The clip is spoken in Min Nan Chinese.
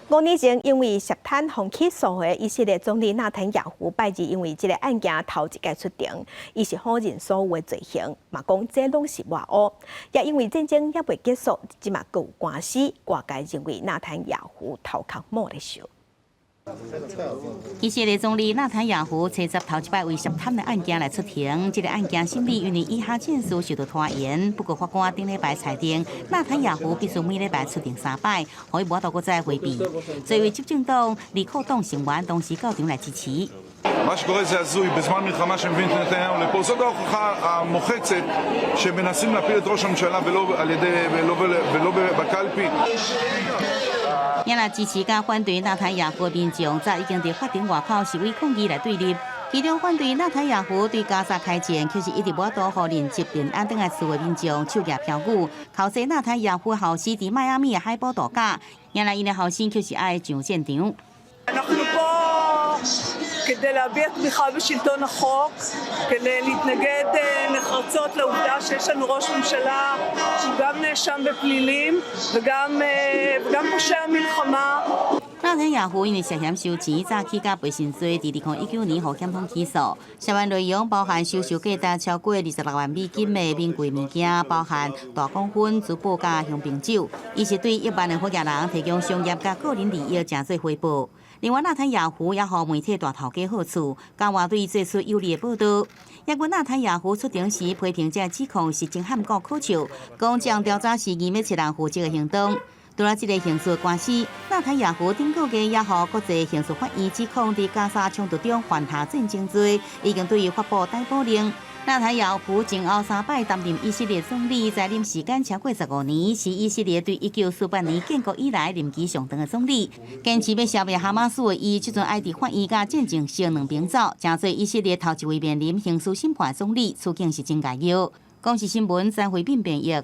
5年前因為涉貪予起訴的以色列總理納坦雅胡拜二因為這個案件頭一擺出庭，伊是否認所有的罪行，嘛講這攏是賴烏。也因為戰爭猶未結束，這馬閣有官司，外界認為納坦雅胡頭殼無咧燒。以色列總理納坦雅胡初十頭一擺為涉貪的案件來出庭，這個案件審理因為以哈戰事受到拖延，不過法官頂禮拜裁定納坦雅胡必須每禮拜出庭三擺，予伊無法度閣再迴避。這位執政黨利庫黨成員同時到場來支持。 מה שקורה זה הזוי, בזמן מלחמה שמביאים את נתניהו לפה, זאת ההוכחה המוחצת שמנסים להפיל את ראש הממשלה ולא על ידי, ולא, ולא בקלפי. 也來支持佮反對納坦雅胡的民眾，早已經佇法庭外口示威抗議來對立。其中反對納坦雅胡對加沙開戰，卻是一直無法度予人質平安轉來厝的民眾手舉標語，口說納坦雅胡後生佇邁阿密的海埔度假，原來𪜶的後生卻是愛上戰場。 אנחנו פה כדי להביע תמיכה בשלטון החוק, כדי להתנגד נחרצות לעובדה שיש לנו ראש ממשלה שהוא גם נאשם בפלילים וגם פושע מלחמה. 納坦雅胡因為涉嫌收錢，早起佮背信罪，佇2019年予檢方起訴。涉案內容包含收受價值超過26萬美金的名貴物件，包含大公分、珠寶佮香檳酒。伊是對億萬的好額人提供商業佮個人利益，誠做回報。另外，納坦雅胡也予媒體大頭家好處，共外對做出有利的報道。不過納坦雅胡出庭時批評這指控是真漢告可笑，講這項調查是硬欲揣人負責的行動。除了這個刑事官司，納坦雅胡頂個月也予國際刑事法院指控佇加沙衝突中犯下戰爭罪，已經對伊發布逮捕令。納坦雅胡前後三擺擔任以色列總理，在任時間超過15年，是以色列對1948年建國以來任期上長的總理。堅持欲消滅哈馬斯的伊，這陣愛佇法院佮戰情室兩邊走，成做以色列頭一位面臨刑事審判總理，處境是真堪憂。公視新聞詹慧敏編譯。